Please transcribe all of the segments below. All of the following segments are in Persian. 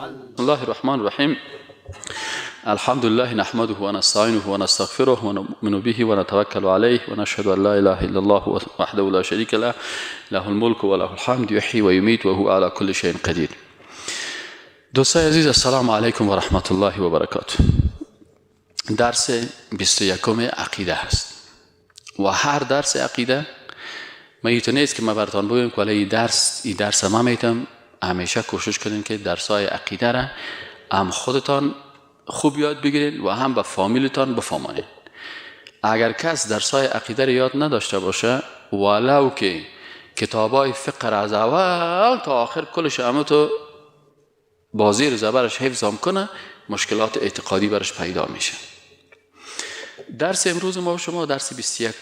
الله الرحمن الرحیم. الحمد لله نحمده ونستعینه ونستغفره ونؤمن به ونتوکل علیه ونشهد ان لا اله الا الله وحده لا شریک له له الملك وله الحمد یحیی و یمیت وهو على كل شیء قدیر. دوستای عزیز، السلام علیکم و رحمت الله و برکاته. درس 21 عقیده هست و هر درس عقیده ما نیست که ما براتان بگویم که ولی درس ما میتم. همیشه کوشش کنین که درسای عقیده را هم خودتان خوب یاد بگیرین و هم به فامیلتان بفهمانین. اگر کس درسای عقیده را یاد نداشته باشه، ولو که کتابای فقه را از اول تا آخر کلش همه تو بازی رو زبرش حفظ هم کنه، مشکلات اعتقادی برش پیدا میشه. درس امروز ما و شما درس 21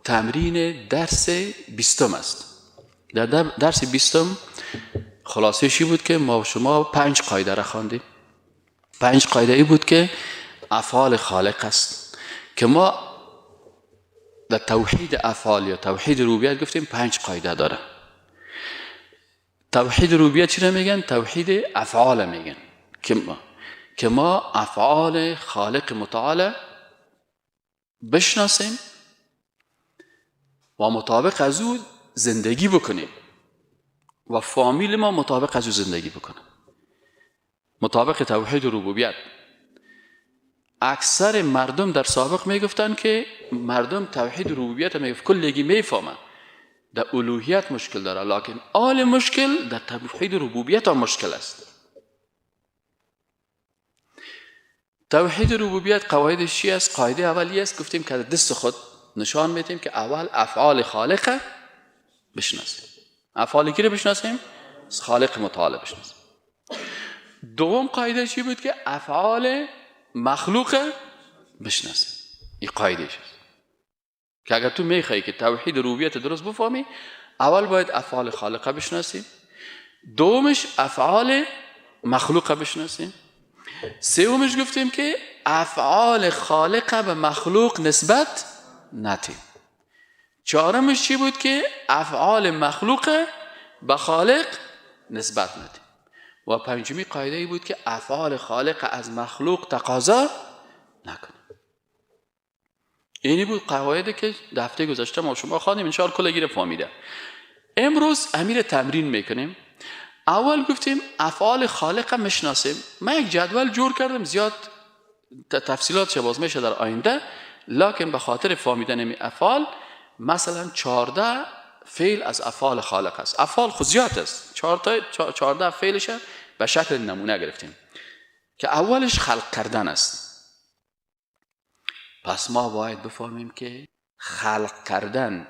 تمرین درس 20 است. در درس 20 خلاصه شی بود که ما و شما 5 قاعده را خواندیم. 5 قاعده ای بود که افعال خالق است که ما در توحید افعال یا توحید ربوبیت گفتیم 5 قاعده داره. توحید ربوبیت چی را میگن؟ توحید افعال میگن که ما افعال خالق متعال بشناسیم و مطابق از او زندگی بکنیم و فامیل ما مطابق از او زندگی بکنه، مطابق توحید ربوبیت. اکثر مردم در سابق میگفتن که مردم توحید ربوبیت میگفت کلگی میفهمن، در الوهیت مشکل داره، لکن آل مشکل در توحید ربوبیت هم مشکل است. توحید ربوبیت قواعدش چی است؟ قاعده اولی است، گفتیم که دست خود نشان میدیم که اول افعال خالق بشناسیم. افعال کی رو بشناسیم؟ خالق متعال بشناسیم. دوم قاعده چی بود؟ که افعال مخلوق بشناسیم. این قاعده است که اگر تو میخوای که توحید ربوبیت درست بفهمی، اول باید افعال خالق بشناسیم، دومش افعال مخلوق بشناسیم، سومش گفتیم که افعال خالق به مخلوق نسبت ندیم، چهارمش چی بود؟ که افعال مخلوق به خالق نسبت ندیم، و پنجمی قاعده ای بود که افعال خالق از مخلوق تقاضا نکنیم. اینی بود قواعدی که هفته گذشته ما شما خواندیم، ان شاء الله کل گیر فهمیده. امروز امیر تمرین میکنیم. اول گفتیم افعال خالق میشناسیم. من یک جدول جور کردم، زیاد تفصیلاتش باز میشه در آینده، لکن به خاطر فهمیدن این افعال، مثلا 14 فعل از افعال خالق است. افعال خود زیاد است، 14 فعلش به شکل نمونه گرفتیم که اولش خلق کردن است. پس ما باید بفهمیم که خلق کردن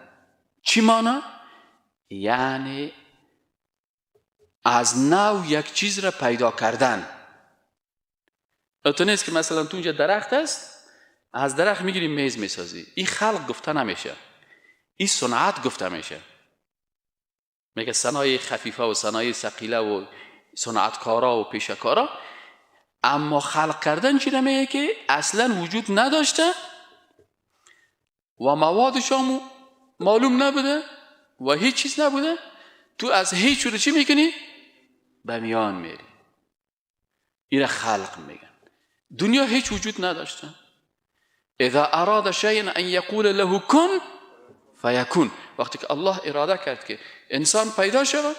چی مانا؟ یعنی از نو یک چیز را پیدا کردن. تو نیست که مثلا تو اونجا درخت است، از درخت میگیری میز میسازی. این خلق گفته نمیشه، این صنعت گفته میشه. میگه صنایع خفیفه و صنایع ثقیله و صنعتکارا و پیشکارا. اما خلق کردن چی میگه؟ که اصلا وجود نداشته و موادش هم معلوم نبوده و هیچ چیز نبوده، تو از هیچ رو چی میکنی؟ به میان میری. این خلق میگن. دنیا هیچ وجود نداشته. اذا اراد شیئا ان یقول له کن فیکون. وقتی که الله اراده کرد که انسان پیدا شود،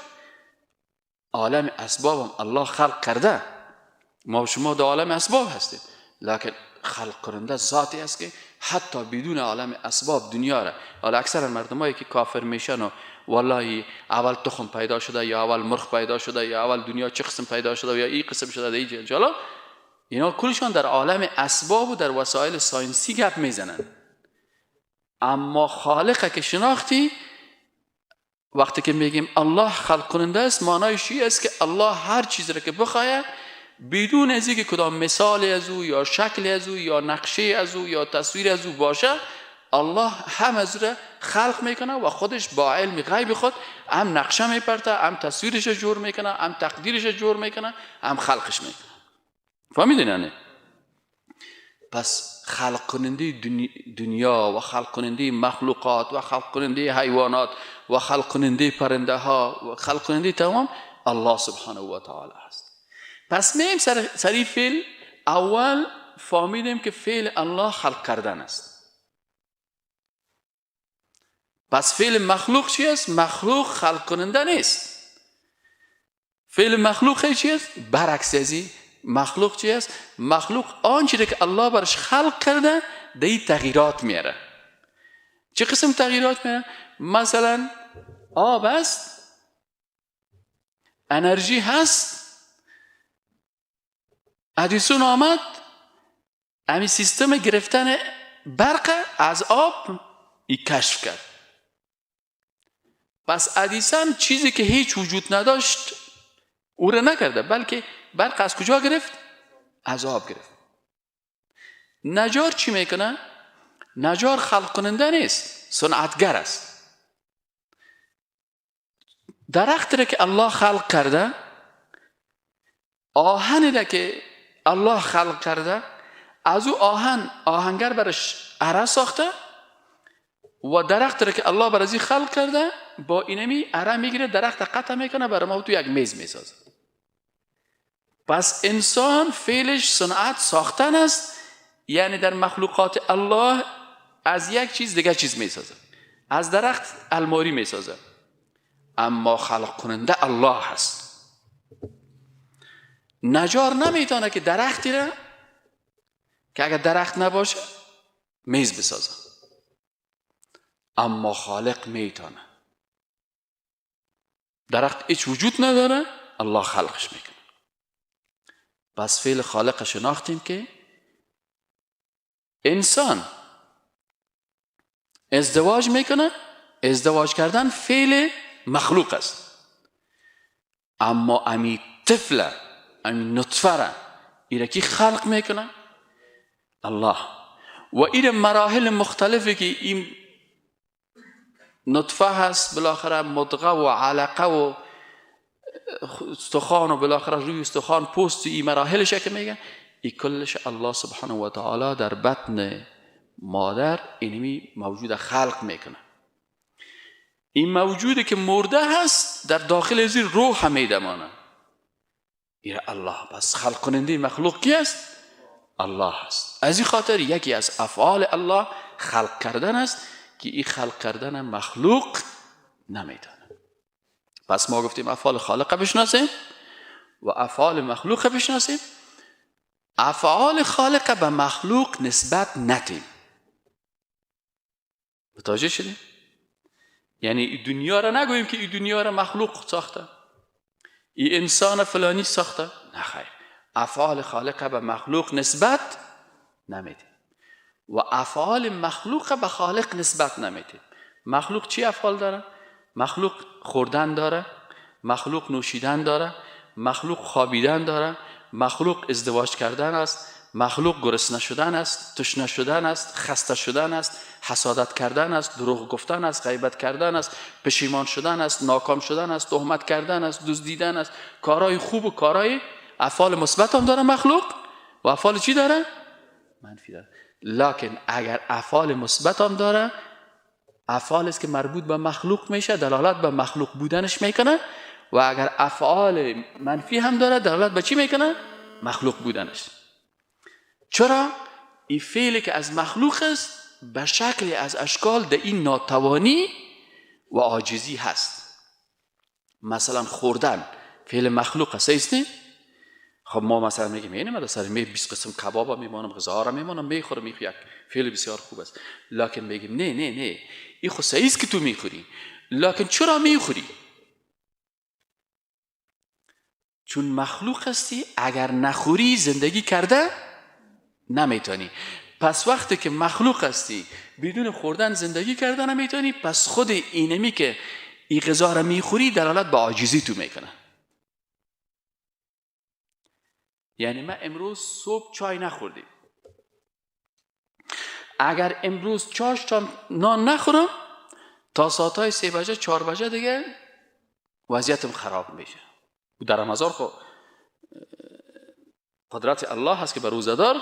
عالم اسبابم الله خلق کرده. ما و شما در عالم اسباب هستیم، لکن خلق کننده ذاتی است که حتی بدون عالم اسباب دنیا را. حالا اکثر مردمایی که کافر میشن و والله اول تخم پیدا شده یا اول مرغ پیدا شده یا اول دنیا چه قسم پیدا شده یا این قسم شده این جالا، اینا کلشان در عالم اسباب و در وسایل ساینسی گپ میزنن. اما خالق که شناختی، وقتی که میگیم الله خلق کننده است، معنایش این است که الله هر چیز را که بخواهد بدون از اینکه کدام مثال از او یا شکل از او یا نقشه از او یا تصویر از او باشه، الله هم از او را خلق میکنه و خودش با علم غیب خود هم نقشه میپرته، هم تصویرش جور میکنه، هم تقدیرش جور میکنه، هم خلقش میکنه. فهمیدین یعنی؟ پس خلق کننده دنیا و خلق کننده مخلوقات و خلق کننده حیوانات و خلق کننده پرنده ها و خلق کننده تمام الله سبحانه و تعالی است. پس میم سری فعل. اول فهمیدیم که فعل الله خلق کردن است. پس فعل مخلوق چی است؟ مخلوق خلق کننده نیست. فعل مخلوق چی است؟ برعکس ازی. مخلوق چی است؟ مخلوق آنچه که الله برش خلق کرده دی تغییرات میاره. چه قسم تغییرات میاره؟ مثلا آب است، انرژی هست، ادیسون آمد همین سیستم گرفتن برق از آب ای کشف کرد. پس ادیسون چیزی که هیچ وجود نداشت او را نکرده، بلکه برق از کجا گرفت؟ از آب گرفت. نجار چی میکنه؟ نجار خلق کننده نیست، صنعتگر است. درخت را که الله خلق کرده، آهن را که الله خلق کرده، از او آهن آهنگر برش اره ساخته و درخت را که الله برازی خلق کرده با اینمی اره میگیره، درخت قطع میکنه، برای ما تو یک میز میسازه. پس انسان فعلش صنعت ساختن است، یعنی در مخلوقات الله از یک چیز دیگه چیز میسازه، از درخت الماری میسازه، اما خلق کننده الله هست. نجار نمیتونه که درختی را که اگر درخت نباشه میز بسازه، اما خالق میتونه. درخت هیچ وجود نداره، الله خلقش میکنه. پس فعل خالق شناختیم که انسان ازدواج میکنه، ازدواج کردن فعل مخلوق است، اما امی طفل، امی نطفه را ایره کی خلق میکنه؟ الله. و ایره مراحل مختلفی که این نطفه هست، بالاخره مدغه و علقه و استخوان و بالاخره روی استخوان پوست، این مراحلش که میگه ای کلش الله سبحانه و تعالی در بطن مادر اینمی موجود خلق میکنه. این موجودی که مرده هست در داخل زیر روح میدمانه. ایره الله. پس خلق کننده مخلوق کی است؟ الله است. از این خاطر یکی از افعال الله خلق کردن است که این خلق کردن مخلوق نمیتونه. پس ما گفتیم افعال خالق بشناسیم و افعال مخلوق بشناسیم. افعال خالق به مخلوق نسبت ندیم. متوجه شدیم؟ یعنی دنیا را نگوییم که این دنیا را مخلوق ساخته، این انسان فلانی ساخته. نه خیر، افعال خالق به مخلوق نسبت نمیدیم و افعال مخلوق به خالق نسبت نمیدیم. مخلوق چی افعال داره؟ مخلوق خوردن داره، مخلوق نوشیدن داره، مخلوق خوابیدن داره، مخلوق ازدواج کردن است، مخلوق گرسنه شدن است، تشنه شدن است، خسته شدن است، حسادت کردن است، دروغ گفتن است، غیبت کردن است، پشیمان شدن است، ناکام شدن است، تهمت کردن است، دزدیدن است. کارهای خوب و کارهای افعال مثبت هم داره مخلوق و افعال چی داره؟ منفی داره. لکن اگر افعال مثبت هم داره، افعال است که مربوط به مخلوق میشه، دلالت به مخلوق بودنش میکنه، و اگر افعال منفی هم داره، دلالت به چی میکنه؟ مخلوق بودنش. چرا؟ این فعلی که از مخلوق است به شکلی از اشکال در این ناتوانی و عاجزی هست. مثلا خوردن فعل مخلوق است، است؟ خب ما مثلا میگیم اینه من سر می 20 قسم کباب میمانم، غذا را میمانم، میخورم، یک فعل بسیار خوب است. لکن میگیم نه نه نه، این خو صحیح است که تو میخوری، لکن چرا میخوری؟ چون مخلوق هستی، اگر نخوری زندگی کرده نمیتونی. پس وقتی که مخلوق هستی بدون خوردن زندگی کرده نمیتونی، پس خود اینمی که این غذا را میخوری دلالت به عاجزی تو میکنه. یعنی من امروز صبح چای نخوردیم، اگر امروز چاشتم نان نخورم تا ساعتهای 3 بجه 4 بجه دیگه وضعیتم خراب میشه. در رمضان خب قدرت الله هست که به روزه‌دار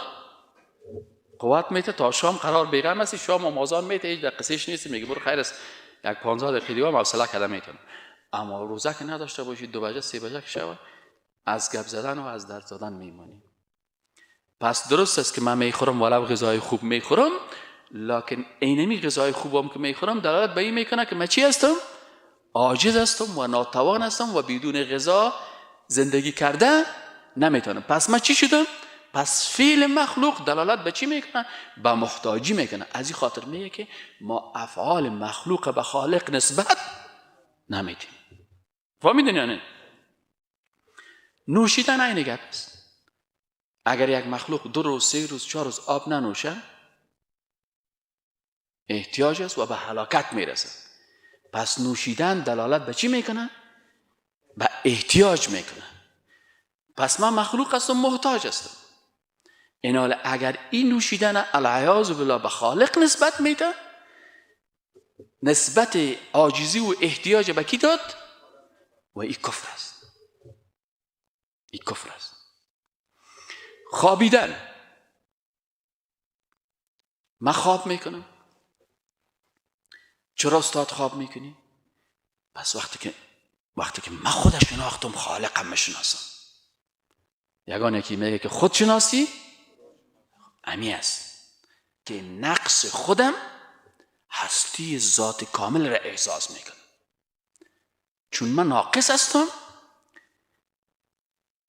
قوت میته تا شام قرار بیغم هستی، شام و مازان میته، هیچ در قصهش نیست، میگه برو خیر است، یک 15 دقیقه دیگه حوصله کرده میتونم. اما روزه که نداشته باشی 2 بجه 3 بجه که شود از گپ زدن و از درد زدن میمانی. پس درست است که من میخورم ولو غذای خوب میخورم، لکن اینمی غذای خوبم که میخورم دلالت به این میکنه که من چی هستم؟ عاجز هستم و ناتوان هستم و بدون غذا زندگی کرده نمیتونم. پس من چی شدم؟ پس فعل مخلوق دلالت به چی میکنه؟ به محتاجی میکنه. از این خاطر میگه که ما افعال مخلوق به خالق نسبت نمیدیم. فهمیدین یا نه؟ نوشیدن عین گپ است. اگر یک مخلوق 2 روز، 3 روز، 4 روز آب ننوشه احتیاج است و به هلاکت میرسه. پس نوشیدن دلالت به چی میکنه؟ به احتیاج میکنه. پس من مخلوق هستم، محتاج هستم. اینال اگر این نوشیدن العیاذ بالله به خالق نسبت میده، نسبت عاجزی و احتیاج به کی داد؟ و این کفر است. این کفر است. خوابیدن، من خواب میکنم. چرا استاد خواب میکنی؟ پس وقتی که من خود شناختم، خالقم میشناسم. یگانه یکی میگه که خودشناسی امی است که نقص خودم هستی ذات کامل را احساس میکنم. چون من ناقص هستم،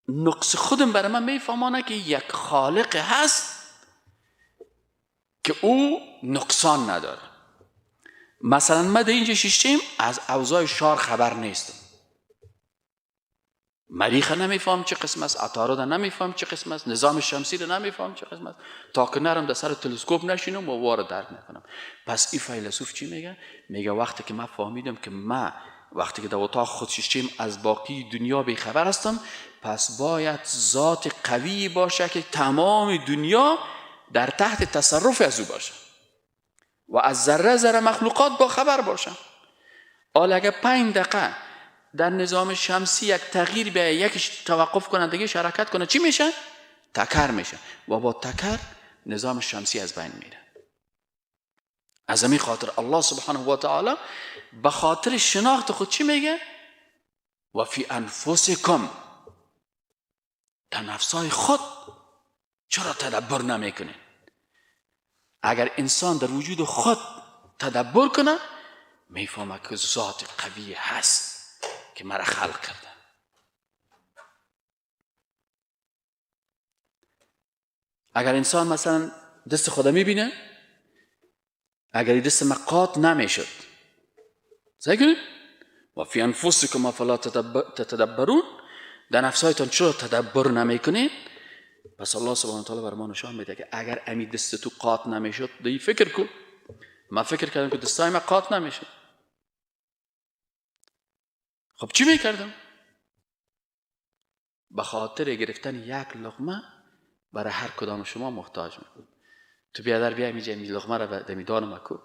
نقص خودم برای من میفهمانه که یک خالق هست که او نقصان نداره. مثلا من در اینجا شیشتیم از اوضاع شار خبر نیستم، مریخ نمیفهم چه قسم است، عطارد نمیفهم چه قسم است، نظام شمسی رو نمیفهم چه قسم است، تا که نرم در سر تلسکوپ نشینم و وارد درک نکنم. پس این فیلسوف چی میگه؟ میگه وقتی که من فهمیدم که من وقتی که در اتاق خود شیشتیم از باقی دنیا بیخبر هستم، پس باید ذات قوی باشه که تمام دنیا در تحت تصرف از او باشه و از ذره ذره مخلوقات با خبر باشم. حالا اگه 5 دقیقه در نظام شمسی یک تغییر به یکیش توقف کنه، دیگه حرکت کنه، چی میشه؟ تکر میشه و با تکر نظام شمسی از بین میره. از همین خاطر الله سبحانه و تعالی به خاطر شناخت خود چی میگه؟ و فی انفسکم، در نفسای خود چرا تدبر نمیکنه؟ اگر انسان در وجود خود تدبر کنه میفهمه که ذات قوی هست که مرا خلق کرده. اگر انسان مثلا دست خدا میبینه، اگر دست مقات نمیشد، سعی کنید و فی انفسکم افلا تتدبرون، در نفسایتان چرا تدبر نمیکنید؟ پس الله سبحانه و تعالی بر ما نشان میده که اگر امی دست تو قات نمیشد، دی فکر کن. من فکر کردم که دستای من قات نمیشد، خب چی میکردم؟ به خاطر گرفتن یک لقمه برای هر کدام شما محتاج میکنم. تو بیادر بیای میجه می لقمه را به دمیدان مکو،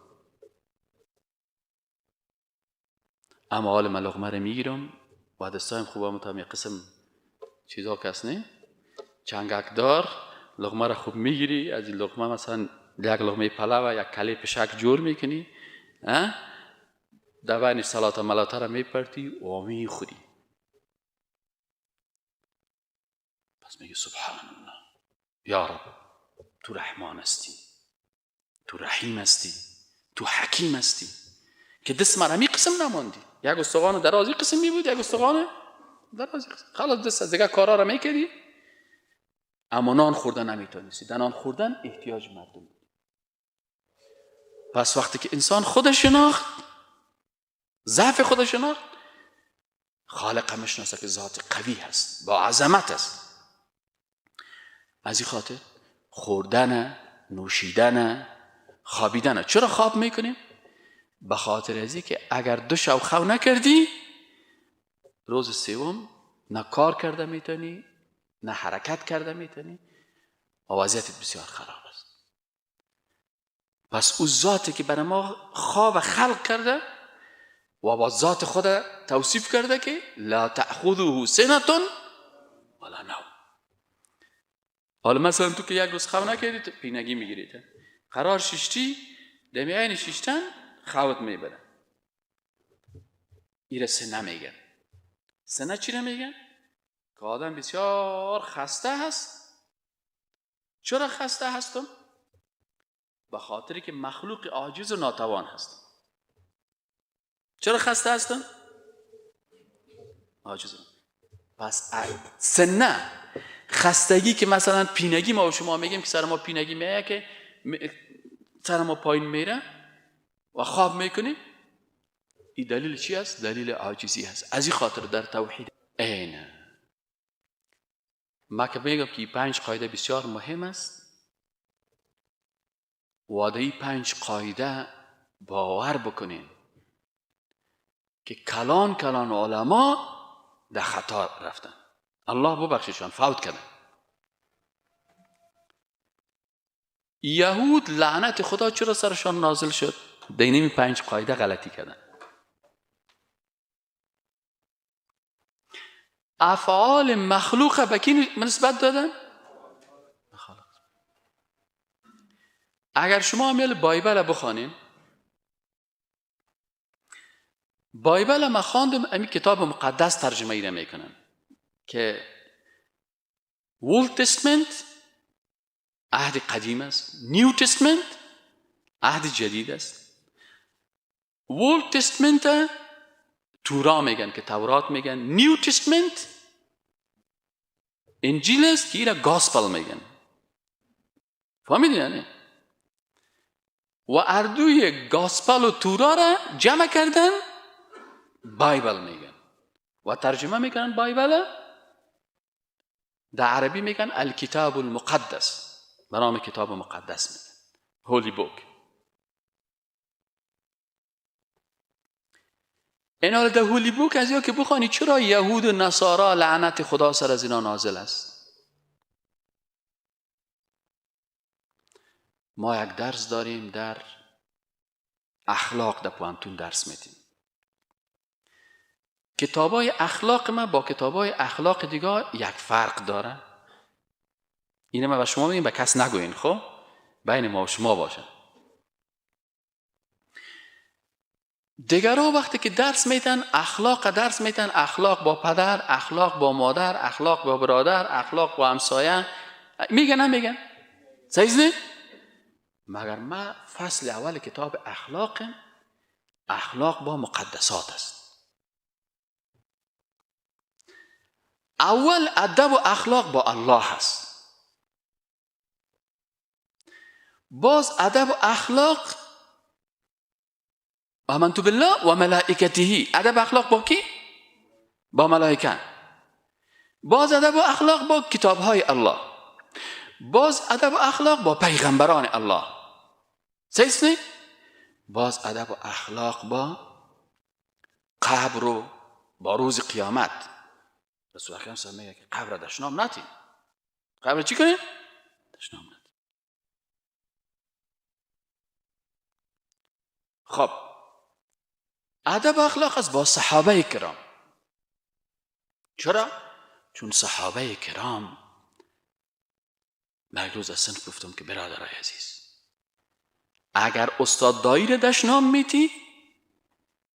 اما حال من لقمه را میگیرم و دستایم خوبم تا می قسم چیزا کس نه چنگک دار لقمه را خوب میگیری، از این لقمه مثلا یک لقمه پلو و یک کله پشک جور میکنی، در بین سلاطه ملاطه را میپرتی و میخوری. پس میگه سبحان الله، یا رب تو رحمان هستی، تو رحیم هستی، تو حکیم هستی که دست مرا می قسم نماندی. یک استخوان درازی قسم می بود، یک استخوان درازی قسم، خلاص دست از دیگه کارا را میکردی، اما نان خوردن نمیتونستی. در نان خوردن احتیاج مردم بود. پس وقتی که انسان خودش شناخت، ضعف خودش شناخت، خالق هم شناسه که ذات قوی هست، با عظمت است. از این خاطر خوردن، نوشیدن، خوابیدن. چرا خواب میکنیم؟ به خاطر از که اگر 2 شب خواب نکردی، روز سوم نه کار کرده میتونی، نه حرکت کرده میتونی، و وضعیتت بسیار خراب است. پس او ذاتی که برای ما خواب خلق کرده و با ذات خود توصیف کرده که لا تأخذه سنة ولا نوم. حالا مثلا تو که یک روز خواب نکردی تو پینگی میگیری، قرار ششتی دمی عین ششتن خوابت میبره. ایره سنه میگن. سنه چی رو میگن؟ که آدم بسیار خسته هست. چرا خسته هستم؟ به خاطر که مخلوق عاجز و ناتوان هستم. چرا خسته هستم؟ عاجز. پس سنه خستگی که مثلا پینگی، ما و شما میگیم که سر ما پینگی میه که سر ما پایین میره و خواب میکنیم، این دلیل چی است؟ دلیل عاجزی است. از این خاطر در توحید اینه ما که میگم که 5 قاعده بسیار مهم است و در این 5 قاعده باور بکنین که کلان کلان علما در خطا رفتن، الله ببخششان، فوت کردن. یهود لعنت خدا چرا سرشان نازل شد؟ در این 5 قاعده غلطی کردن. افعال مخلوق به کی نسبت دادن؟ خالق. اگر شما میل Bible بخوانین، Bible ما خواندم، امی کتاب مقدس ترجمه ایره میکنن که Old Testament عهد قدیم است، New Testament عهد جدید است. Old Testament تورا میگن که تورات میگن، New Testament انجیل است که ایره Gospel میگن. فهمیدین یعنی؟ و اردوی Gospel و تورا را جمع کردن Bible میگن و ترجمه میکنن. Bible در عربی میگن الکتاب المقدس، به نام کتاب مقدس میگن، Holy Book. این حال در Holy Book از یا که بخوانی چرا یهود و نصارا لعنت خدا سر از اینا نازل است. ما یک درس داریم در اخلاق، در پوانتون درس میدیم. کتابای اخلاق ما با کتابای اخلاق دیگه یک فرق داره. اینه ما به شما میگیم، به کس نگوین، خب بین ما و شما باشه. دیگرها وقتی که درس میتن اخلاق درس میتن، اخلاق با پدر، اخلاق با مادر، اخلاق با برادر، اخلاق با همسایه، میگن نمیگن؟ صحیح نه؟ مگر ما فصل اول کتاب اخلاق، اخلاق با مقدسات است. اول ادب و اخلاق با الله است، باز ادب و اخلاق آمنت بالله و ملائکته، ادب اخلاق با کی؟ با ملائکه. باز ادب و اخلاق با کتابهای الله، باز ادب و اخلاق با پیغمبران الله. صحیح؟ باز ادب و اخلاق با قبر و با روز قیامت. رسول اکرم صلی الله علیه و آله میگه که قبر دشنام نتی. قبر چی کنیم؟ دشنام نتی. خب ادب اخلاق است با صحابه کرام. چرا؟ چون صحابه کرام، من روز از صنف گفتم که برادرای عزیز، اگر استاد دایی را دشنام میتی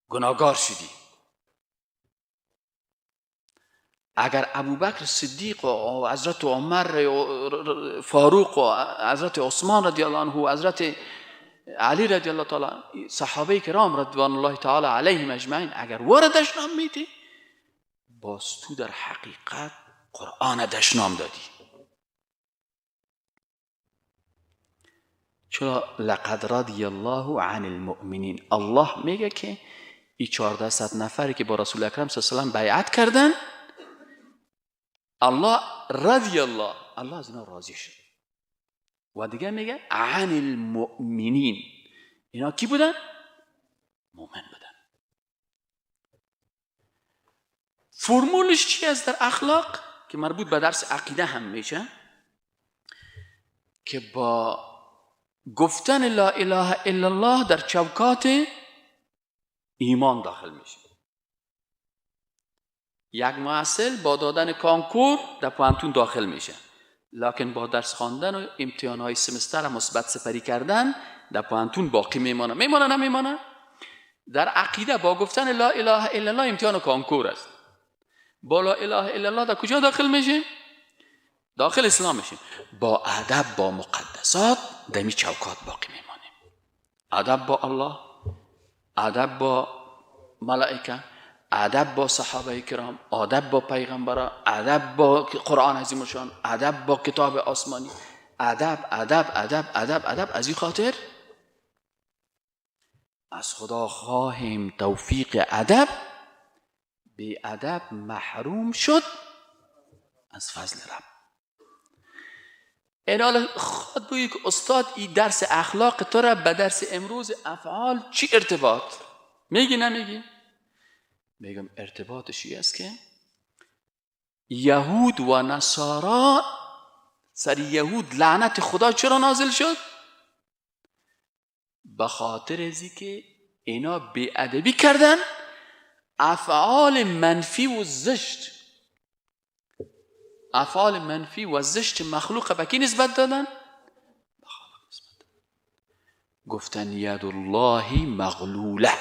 گناهگار شدی. اگر ابوبکر صدیق و حضرت عمر و فاروق و حضرت عثمان رضی الله عنه و حضرت علی رضی الله تعالی، صحابه کرام رضوان الله تعالی علیهم اجمعین، اگر وارد دشنام میتی، باز تو در حقیقت قرآن دشنام دادی. چرا؟ لقد رضی الله عن المؤمنین. الله میگه که این 1400 نفری که با رسول اکرم صلی الله علیه و سلم بیعت کردن، الله رضی الله، الله از اینا راضی شد. و دیگه میگه عن المؤمنین. اینا کی بودن؟ مؤمن بودن. فرمولش چی است در اخلاق که مربوط به درس عقیده هم میشه؟ که با گفتن لا اله الا الله در چوکات ایمان داخل میشه. یک محصل با دادن کانکور در پوانتون داخل میشه، لکن با درس خواندن و امتحانهای سمستر مثبت سپری کردن در پوانتون باقی میمانه. میمانه نمیمانه؟ در عقیده با گفتن لا اله الا الله امتحان کانکور است. با لا اله الا الله در کجا داخل میشیم؟ داخل اسلام میشیم. با ادب با مقدسات دمی چوکات باقی میمانیم. ادب با الله، ادب با ملائکه، ادب با صحابه کرام، ادب با پیغمبران، ادب با قرآن عظیم الشان، ادب با کتاب آسمانی، ادب ادب ادب ادب ادب. از این خاطر از خدا خواهیم توفیق ادب. بی ادب محروم شد از فضل رب. اینال خود بگویی که استاد این درس اخلاق تو را به درس امروز افعال چی ارتباط؟ میگی نمیگی؟ میگم ارتباطش این است که یهود و نصارا، سر یهود لعنت خدا چرا نازل شد؟ به خاطر ازی که اینا بی‌ادبی کردن، افعال منفی و زشت، افعال منفی و زشت مخلوق به کی نسبت دادن؟ به خالق نسبت دادن. گفتن ید الله مغلوله.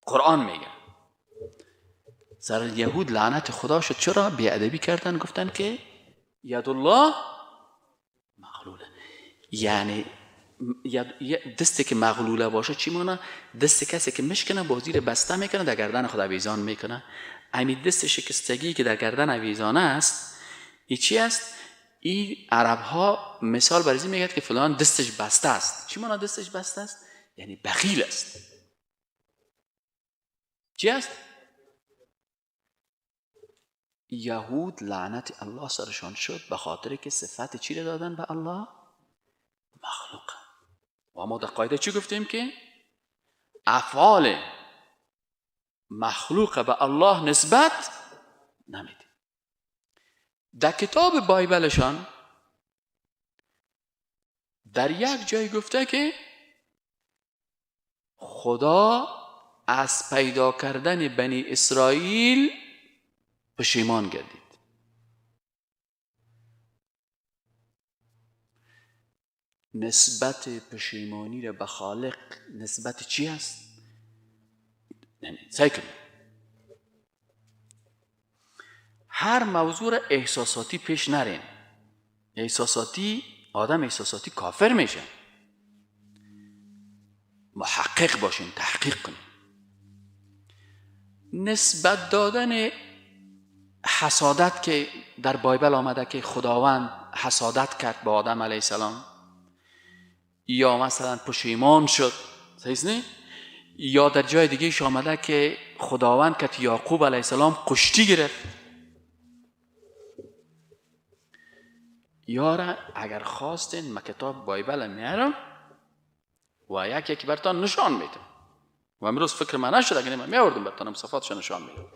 قرآن میگه سر یهود لعنت خدا شد. چرا؟ بی‌ادبی کردن، گفتن که ید الله مغلوله. یعنی دستی که مغلوله باشه چی مانه؟ دست کسی که مشکنه بازی رو بسته میکنه، در گردن خود آویزان میکنه. همین دست شکستگی که در گردن آویزان است، این چی است؟ این عرب ها مثال برای این میگه که فلان دستش بسته است. چی مانه دستش بسته است؟ یعنی بخیل است. چی است؟ یهود لعنت الله سرشان شد به خاطر که صفت چی رو دادن به الله؟ مخلوق. و ما در قاعده چی گفتیم؟ که افعال مخلوق به الله نسبت نمیدیم. در کتاب بایبلشان در یک جای گفته که خدا از پیدا کردن بنی اسرائیل پشیمان گردید. نسبت پشیمانی را به خالق نسبت چی است؟ نه سعی کنید هر موضوع را احساساتی پیش نرین. احساساتی آدم احساساتی کافر میشه. محقق باشین، تحقیق کنین. نسبت دادن حسادت که در بایبل آمده که خداوند حسادت کرد با آدم علیه السلام، یا مثلا پشیمان شد، صحیح نه؟ یا در جای دیگه آمده که خداوند که یعقوب علیه السلام کشتی گرفت. یاره اگر خواستین من کتاب بایبل میارم و یک یکی برتان نشان میدم. و امروز فکر من نشد، اگر من میاوردم برتانم صفاتش نشان میدم.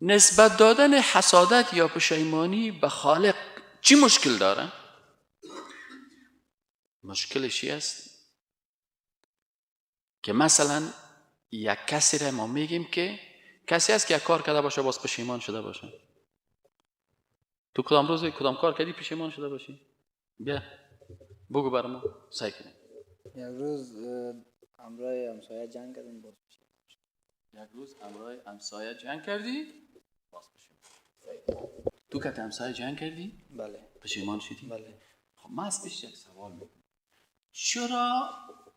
نسبت دادن حسادت یا پشیمانی به خالق چی مشکل داره؟ مشکلش است که مثلا یک کسی را ما میگیم که کسی است که یک کار کرده باشه باز پشیمان شده باشه. تو کدام روز کدام کار کردی پشیمان شده باشی؟ بیا بگو برای ما، سعی کنیم. یک روز همراه همسایه جنگ کردیم باز پشیمان شدم. یک روز همراه همسایه جنگ کردی باز پشیمان. تو که همسایه جنگ کردی؟ بله. پشیمان شدی؟ بله. خب من از پیش یک سوال میکنم، چرا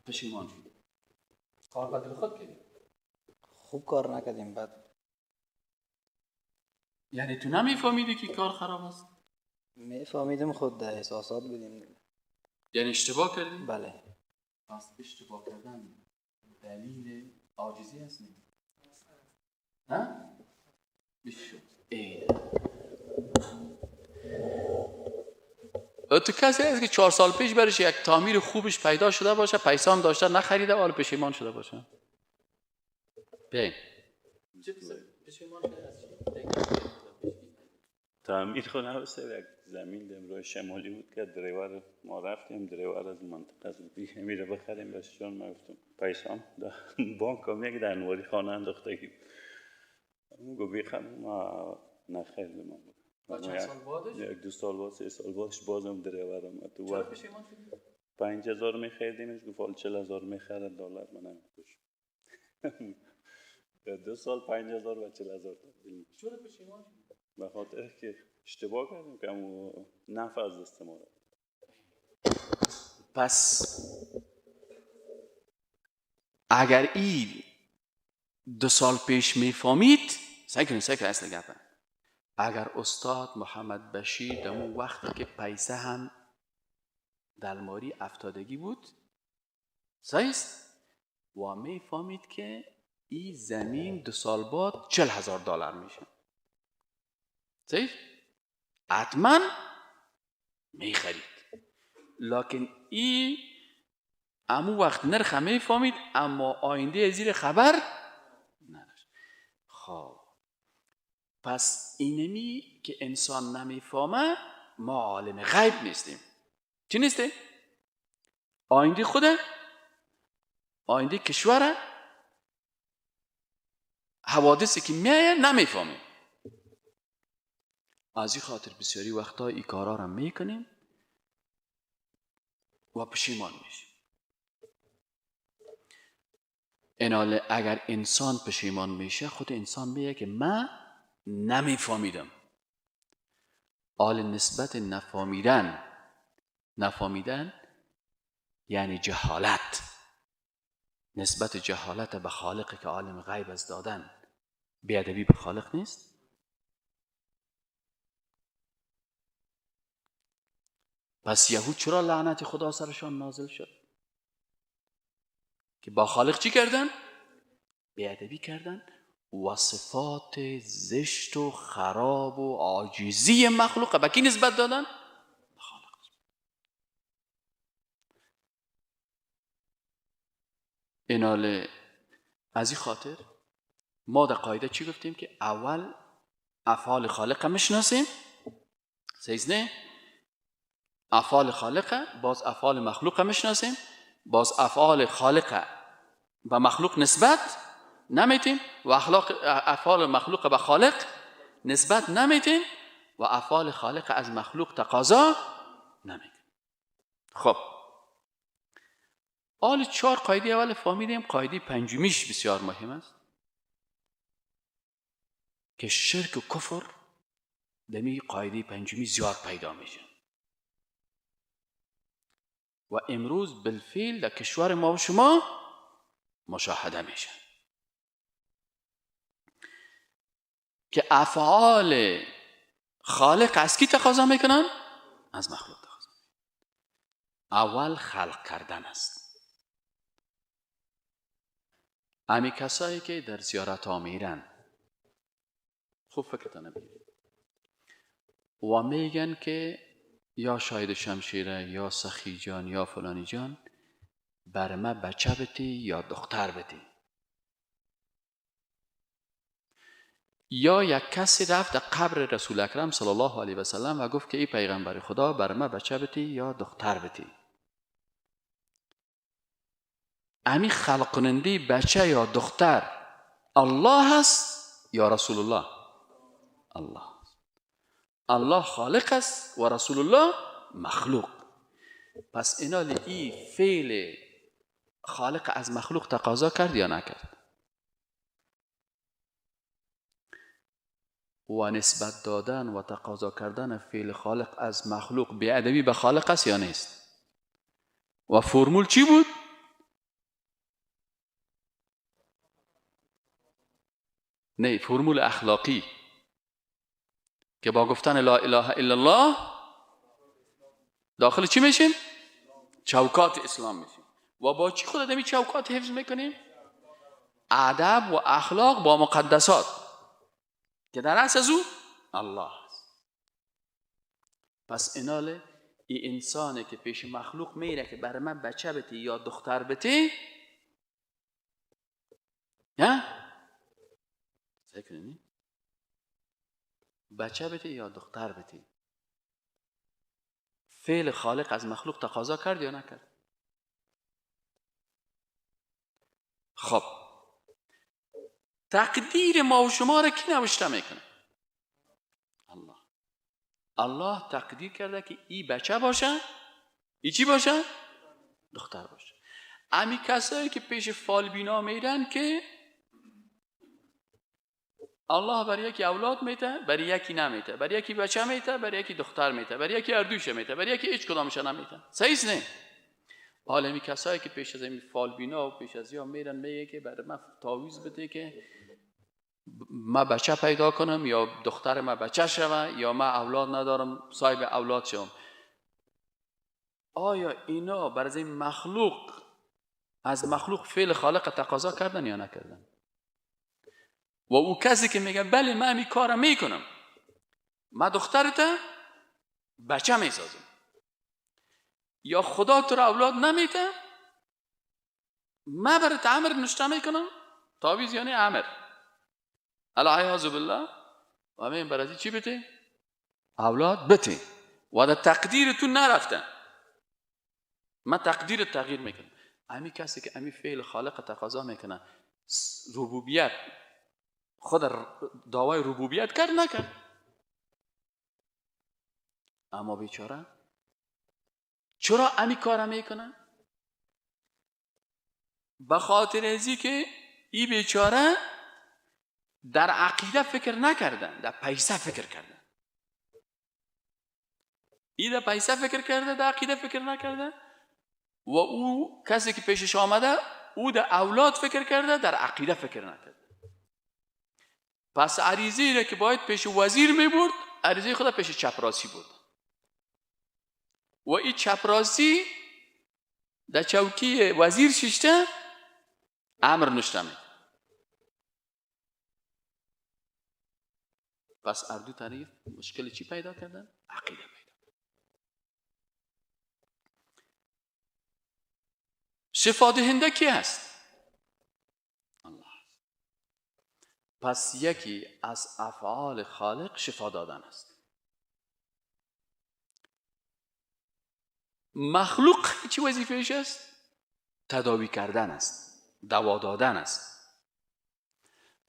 پشیمان شدی؟ کار بدل خود کردی؟ خوب کار نکردیم بعد. یعنی تو نمیفهمیدی که کار خراب است؟ میفهمیدم، خود در احساسات بودیم. یعنی اشتباه کردی؟ بله. پس اشتباه کردن دلیل عاجزی است نه؟ ها؟ بشو. تو کسی هست که 4 سال پیش برش یک تعمیر خوبش پیدا شده باشه، پیسه هم داشته نخریده، حالا پشیمان شده باشه. بیاین. پشیمان شده از چی؟ تعمیر خود نبسته، یک زمین دم روی شمالی بود که دریور ما رفتیم، دریور از منطقه از میره بخریم بس جان ما گفتم پیسام بانک هم یک در نواری خانه انداختگی. اون گفت بیخم ما نخریدم. ما چند سال بعدش؟ 1-2 سال بعد، 3 سال بعدش بازم دریور آمد. تو چرا پشیمان شدی؟ 5000 میخریدیمش، گفت حالا 40000 میخره دلار من نمی‌فروشم. در 2 سال 5000 و 40000 تبدیل میشه. چرا پشیمان شدی؟ به خاطر که اشتباه کردیم که نفع از دست ما رفت. پس اگر این 2 سال پیش میفهمید، سعی کنید اصل گپه. اگر استاد محمد بشیر دمو وقتی که پیسه هم دلماری افتادگی بود، صحیح است، و میفهمید که این زمین 2 سال بعد $40,000 میشه، صحیح، حتما میخرید. لکن این امو وقت نرخ میفهمید، اما آینده زیر خبر نداشت. خب پس اینمی که انسان نمیفهمه، ما عالم غیب نیستیم. چی نیستیم؟ آینده خوده، آینده کشوره، حوادثی که میایه نمیفهمیم. از این خاطر بسیاری وقتا این کارا را میکنیم و پشیمان میشیم. ایناله اگر انسان پشیمان میشه، خود انسان میگه که من نمیفهمیدم. آل نسبت نفهمیدن یعنی جهالت، نسبت جهالت به خالق که عالم غیب از دادن، بیادبی به خالق نیست؟ پس یهود چرا لعنت خدا سرشان نازل شد؟ که با خالق چی کردن؟ بیادبی کردن و صفات زشت و خراب و عاجزی مخلوق به کی نسبت دادن؟ به خالق. ایناله از این خاطر ما در قاعده چی گفتیم؟ که اول افعال خالق میشناسیم، سیزنه افعال خالق، باز افعال مخلوق میشناسیم، باز افعال خالق به مخلوق نسبت نمیتیم و اخلاق افعال مخلوق به خالق نسبت نمیتیم و افعال خالق از مخلوق تقاضا نمیتیم. خب آل 4 قاعده اول فهمیدیم. قاعده پنجمیش بسیار مهم است که شرک و کفر دمی قاعده پنجمی زیاد پیدا میشه و امروز بالفعل در کشور ما و شما مشاهده میشه که افعال خالق از کی تقاضا میکنن؟ از مخلوق تقاضا. اول خلق کردن است. امی کسایی که در زیارت ها میرن، خوب فکرتان بگیرید، و میگن که یا شاهد شمشیره یا سخی جان یا فلانی جان بر ما بچه بتی یا دختر بتی، یا یک کسی رفت در قبر رسول اکرم صلی الله علیه و سلم و گفت که ای پیغمبر خدا بر ما بچه بتی یا دختر بتی. امی خلق کننده بچه یا دختر الله است یا رسول الله؟ الله. الله خالق است و رسول الله مخلوق. پس اینا ای فعل خالق از مخلوق تقاضا کرد یا نکرد؟ و نسبت دادن و تقاضا کردن فعل خالق از مخلوق بی‌ادبی به خالق است یا نیست؟ و فرمول چی بود؟ نه، فرمول اخلاقی که با گفتن لا اله الا الله داخل چی میشیم؟ چوکات اسلام میشیم. و با چی خود آدمی چوکات حفظ میکنیم؟ ادب و اخلاق با مقدسات که در اصل از او الله است. پس ایناله ای انسانه که پیش مخلوق میره که بر من بچه بتی یا دختر بتی، نه؟ سعی بچه بتی یا دختر بتی، فعل خالق از مخلوق تقاضا کرد یا نکرد؟ خب تقدیر ما و شما را کی نوشته میکنه؟ الله. الله تقدیر کرده که ای بچه باشه، ای چی باشه؟ دختر باشه. امی کسایی که پیش فالبینا میرن که الله بر یکی اولاد میته، بر یکی نمیته، بر یکی بچه میته، بر یکی دختر میته، بر یکی اردوش میته، بر یکی هیچ کدامش نمیته. صحیح نه؟ حالا می کسایی که پیش از این فالبینا و پیش از یا میرن میگه که برای من تعویذ بده که ما بچه پیدا کنم یا دختر ما بچه شوه یا ما اولاد ندارم صاحب اولاد شوم. آیا اینا بر از این مخلوق از مخلوق فعل خالق تقاضا کردن یا نکردن؟ و او کسی که میگه بله من این کارو میکنم، من دخترت بچه میسازم، یا خدا تو را اولاد نمیده من برات امر نشته میکنم، تعویذ یعنی امر، العیاذ بالله، و همین برای چی بده؟ اولاد بده و در تقدیر تو نرفتن، من تقدیر تغییر میکنم. امی کسی که امی فعل خالق تقاضا میکنه، ربوبیت خود دعوای ربوبیت کرد نکرد، اما بیچاره چرا امی کار میکنه؟ به خاطر ازی که ای بیچاره در عقیده فکر نکردن، در پیسه فکر کردن. ای در پیسه فکر کرده، در عقیده فکر نکرده، و او کسی که پیشش آمده او در اولاد فکر کرده، در عقیده فکر نکرده. پس عریضه را که باید پیش وزیر می برد، عریضه خود پیش چپراسی برد، و این چپراسی در چوکی وزیر ششته امر نشته می. پس اردو طریق مشکل چی پیدا کردن؟ عقیده پیدا. شفا دهنده کی هست؟ الله. پس یکی از افعال خالق شفا دادن است. مخلوق چی وظیفه‌اش است؟ تداوی کردن است، دوا دادن است.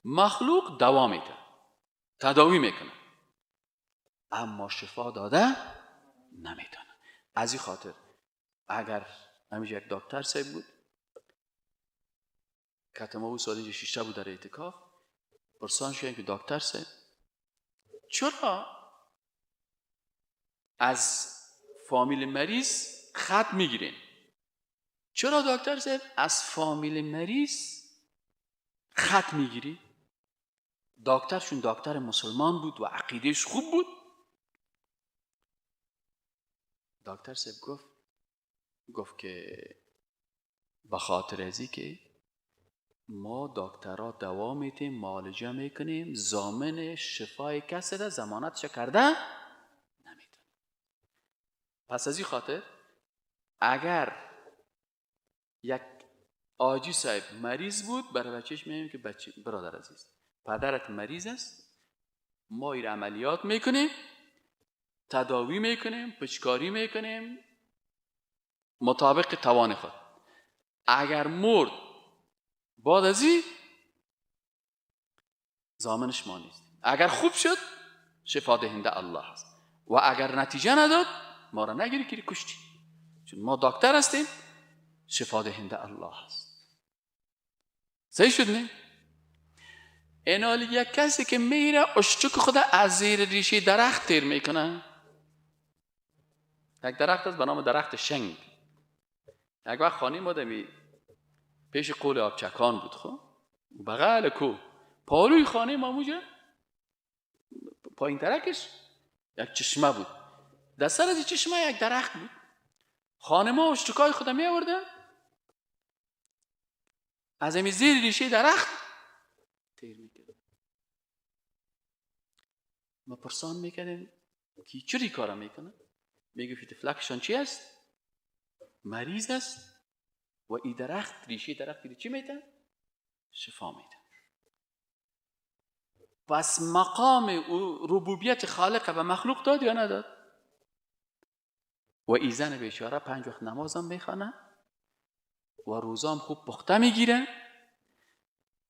مخلوق دوا میده، تداوی میکنه، اما شفا داده نمیتونه. از این خاطر اگر همیشه یک دکتر صاحب بود که ما او سال شیشته بود در اعتکاف، پرسان شدیم که دکتر صاحب چرا از فامیل مریض خط میگیرین؟ چرا دکتر صاحب از فامیل مریض خط میگیری؟ دکترشون دکتر مسلمان بود و عقیدهش خوب بود. دکتر صاحب گفت که به خاطر ازی که ما دکترها دوا میتیم، معالجه میکنیم، ضامن شفای کسی را ضمانتش کرده نمیتونه. پس از این خاطر اگر یک آجی صاحب مریض بود، برای بچهش میگیم که بچه برادر عزیز، پدرت مریض است، ما این عملیات میکنیم، تداوی میکنیم، پچکاری میکنیم مطابق توان خود. اگر مرد بعد از این ضامنش ما نیست. اگر خوب شد شفا دهنده الله است، و اگر نتیجه نداد ما را نگیری که کشتی، چون ما دکتر هستیم، شفا دهنده الله است. صحیح شد نه؟ اینالی یک کسی که میره اشتک خود از زیر ریشه درخت تیر میکنه. یک درخت است به نام درخت شنگ. یک وقت خانه ما دمی پیش قول آبچکان بود، خب بغل کو پالوی خانه ما موجه پایین ترکش یک چشمه بود، در سر از چشمه یک درخت بود. خانه ما اشتکای خود می آوردن از امی زیر ریشه درخت تیر میکردن. ما پرسان میکردیم که چرا کارا میکنه؟ میگه فلکشان چی است؟ مریض است و این درخت ریشه درخت چی میده؟ شفا میده. پس مقام او ربوبیت خالق به مخلوق داد یا نداد؟ و ای زن بیچاره 5 وقت نمازم میخوانه و روزام خوب پخته میگیره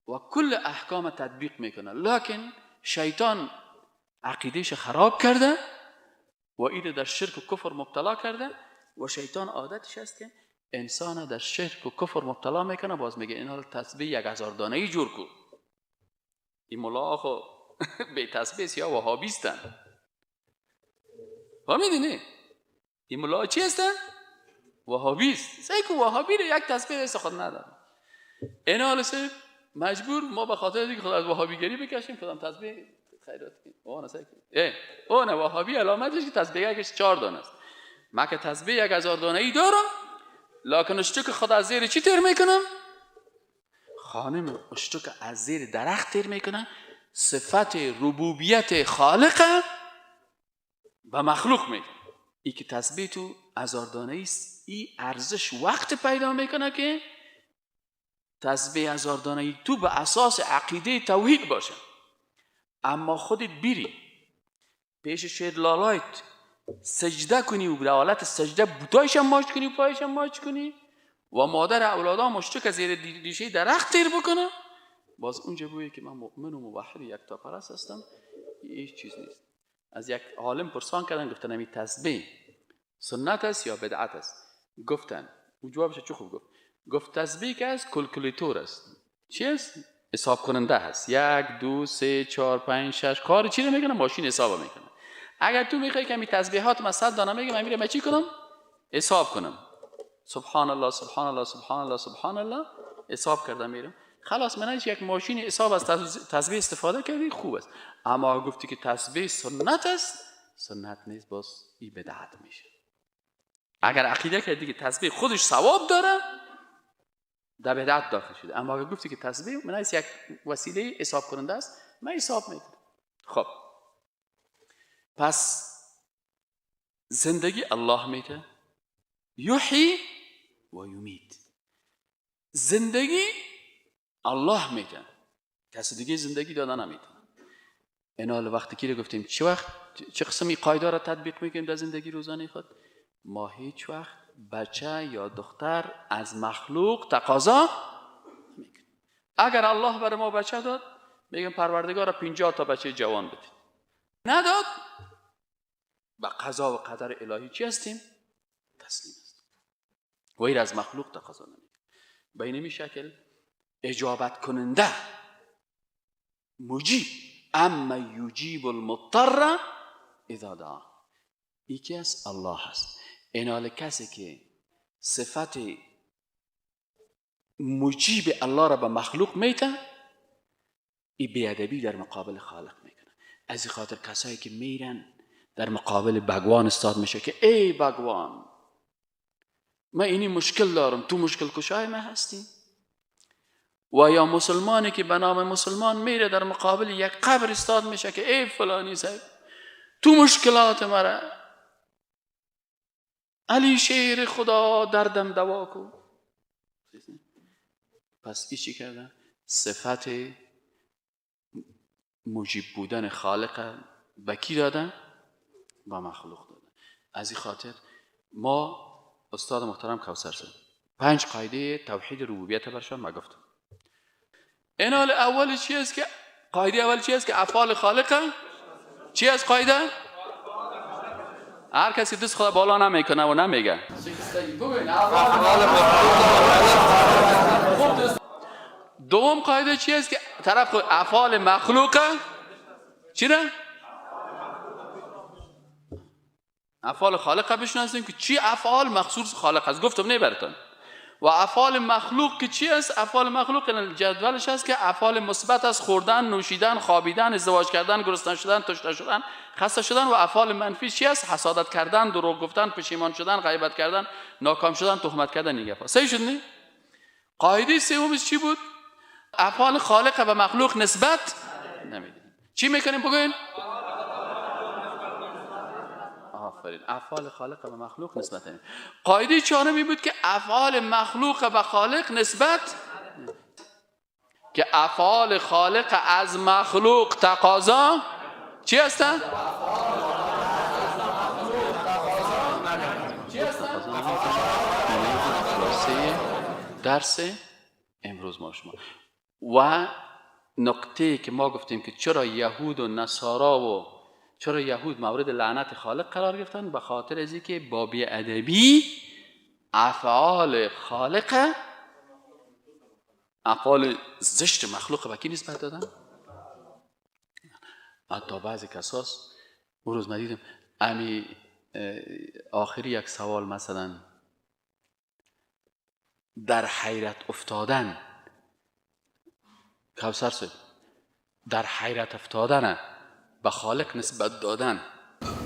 و کل احکام تطبیق میکنه، لکن شیطان عقیدهش خراب کرده و ایده در شرک و کفر مبتلا کرده. و شیطان عادتش است که انسان در شرک و کفر مبتلا میکنه، باز میگه این حال تسبیح 1000 دانه ای جور کن، این ملا آخو به تسبیح یا وهابیستن. فهمیدی نه؟ این ملا چی هستن؟ وهابیست. سعی کو وهابی رو یک تسبیح دست خود نداره. اینا مجبور ما به خاطر اینکه خود از وهابیگری بکشیم کدام تسبیح خیرات کنیم. او نه سعی کو. او نه وهابی علامتش که تسبیح یکش 4 دانه است. ما که تسبیح 1000 دانه ای دارم، لکن اشتک خود از زیر چی تیر میکنم؟ خانم اشتک از زیر درخت تیر میکنه. صفت ربوبیت خالق به مخلوق میده. ای که تسبیح تو 1000 دانه است، ای ارزش وقت پیدا میکنه که تسبیح 1000 دانه ای تو به اساس عقیده توحید باشه. اما خودت بیری پیش شیر لالایت سجده کنی و به حالت سجده بوتایش هم ماچ کنی و پایش هم ماچ کنی و مادر اولادا مشتک زیر ریشه درخت تیر بکنه، باز اونجا بویی که من مؤمن و موحد یکتا پرست هستم، هیچ چیز نیست. از یک عالم پرسان کردن، گفتن امی تسبیح سنت است یا بدعت است؟ گفتن، او جوابش چه خوب گفت، گفت تسبیح که است کلکولیتور است. چی است؟ حساب کننده هست. 1 2 3 4 5 6 کار چی رو میکنه؟ ماشین حساب میکنه. اگر تو میخوای که می تسبیحات من 100 دانه میگم، من میرم چی کنم؟ حساب کنم. سبحان الله سبحان الله سبحان الله سبحان الله حساب کردم میرم. خلاص من یک ماشین حساب از تسبیح استفاده کردی، خوب است. اما گفتی که تسبیح سنت است، سنت نیست، باز این بدعت میشه. اگر عقیده کردی که تسبیح خودش ثواب داره، در بدعت داخل شده. اما اگر گفتی که تسبیح من یک وسیله حساب کننده است، من حساب میکنم. خب پس زندگی الله میده، یحیی و یمیت. زندگی الله میده، کسی دیگه زندگی داده نمیده. اینا وقتی که گفتیم چه وقت چه قسمی قاعده را تطبیق میکنیم در زندگی روزانه خود، ما هیچ وقت بچه یا دختر از مخلوق تقاضا نمیکنیم. اگر الله برای ما بچه داد، میگم پروردگار 50 تا بچه جوان بدید. نداد، به قضا و قدر الهی چی هستیم؟ تسلیم هستیم. و این از مخلوق تقاضا نمیکنیم. به این شکل اجابت کننده مجیب، اما یجیب المضطر اذا دعا، یکی از الله هست. اینال کسی که صفت مجیب الله را به مخلوق میته، ای بیادبی در مقابل خالق میکنه. از این خاطر کسایی که میرن در مقابل بگوان استاد میشه که ای بگوان من اینی مشکل دارم، تو مشکل کشای من هستی. و یا مسلمانی که به نام مسلمان میره در مقابل یک قبر استاد میشه که ای فلانی صاحب تو مشکلات مرا، علی شیر خدا دردم دوا کو. پس ای چی کردن؟ صفت مجیب بودن خالق به کی دادن؟ با مخلوق دادن. از این خاطر ما استاد محترم کوثر صاحب 5 قاعده توحید ربوبیت برشان ما گفتم. اینال اول چی است که قاعده اول چی است که افعال خالق چی است قاعده؟ هر کسی دست خدا بالا نمیکنه و نمیگه. دوم قاعده چی است که طرف افعال مخلوق چی را؟ افعال خالق بشناسیم که چی افعال مخصوص خالق است، گفتم نه براتون. و افعال مخلوق که چی است؟ افعال مخلوق جدولش است که افعال مثبت است، خوردن، نوشیدن، خوابیدن، ازدواج کردن، گرسنه شدن، تشنه شدن، خسته شدن. و افعال منفی چی است؟ حسادت کردن، دروغ گفتن، پشیمان شدن، غیبت کردن، ناکام شدن، تهمت کردن. این گپا صحیح شد نه؟ قاعده سومش چی بود؟ افعال خالق به مخلوق نسبت نمیدیم. چی میکنیم بگوین؟ آفرین، افعال خالق به مخلوق نسبت نمیدیم. قاعده چهارمی بود که افعال مخلوق به خالق نسبت، که افعال خالق از مخلوق تقاضا چی هستن؟ درس امروز ما شما و نقطه که ما گفتیم که چرا یهود و نصارا و چرا یهود مورد لعنت خالق قرار گرفتن، به خاطر از اینکه با بی‌ادبی افعال خالق، افعال زشت مخلوق به کی نسبت دادن؟ حتی بعضی کساس اون روز من دیدم امی آخری یک سوال، مثلا در حیرت افتادن، کوثر صاحب در حیرت افتادن به خالق نسبت دادن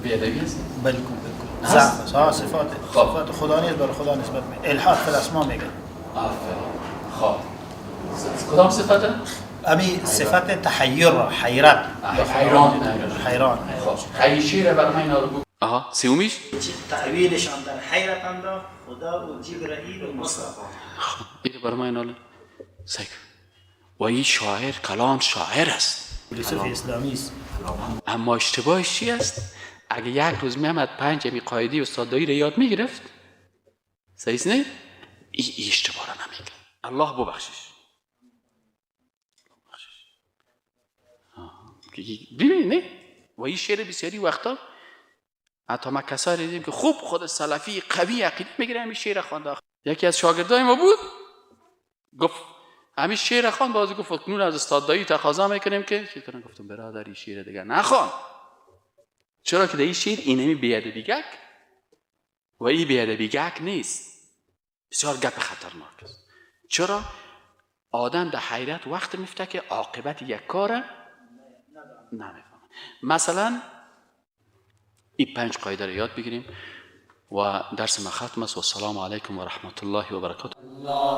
بی‌ادبی است؟ بالکل بالکل ضعف است. صفات خدا نیست، بر خدا نسبت می الحاد فی الاسما میگه. آفرین. خب کدام صفته؟ امی صفت تحیر، حیرت، حیران. حیران. خب خیشی را بر من اینا رو بگو. آها سومیش تأویلشان در حیرت انداخت خدا و جبرئیل و مصطفی. خب این بر من اینا سیک. و این شاعر کلان شاعر است، فیلسوف اسلامی است. اما اشتباهش چی است؟ اگه یک روز میامد 5 امی قاعده استاد دایی رو یاد میگرفت، صحیح نه؟ این اشتباه را نمیکرد. الله ببخشش. ببینید نه؟ و این شعر بسیاری وقتا حتی ما کسایی دیدیم که خوب خود سلفی قوی عقیده میگیره، همین شعر خوانده. یکی از شاگردای ما بود گفت همین شعر خوان، باز گفت اکنون از استاد دایی تقاضا میکنیم که چطور؟ گفتم برادر این شعر دیگه نخوان، چرا که در این شعر اینمی بی‌ادبیگک و این بی‌ادبیگک نیست، بسیار گپ خطرناک است. چرا؟ آدم در حیرت وقت میفته که عاقبت یک کار نمیفهمه. مثلا این 5 قاعده رو یاد بگیریم و درس ما ختم است. و السلام علیکم و رحمت الله و برکاته.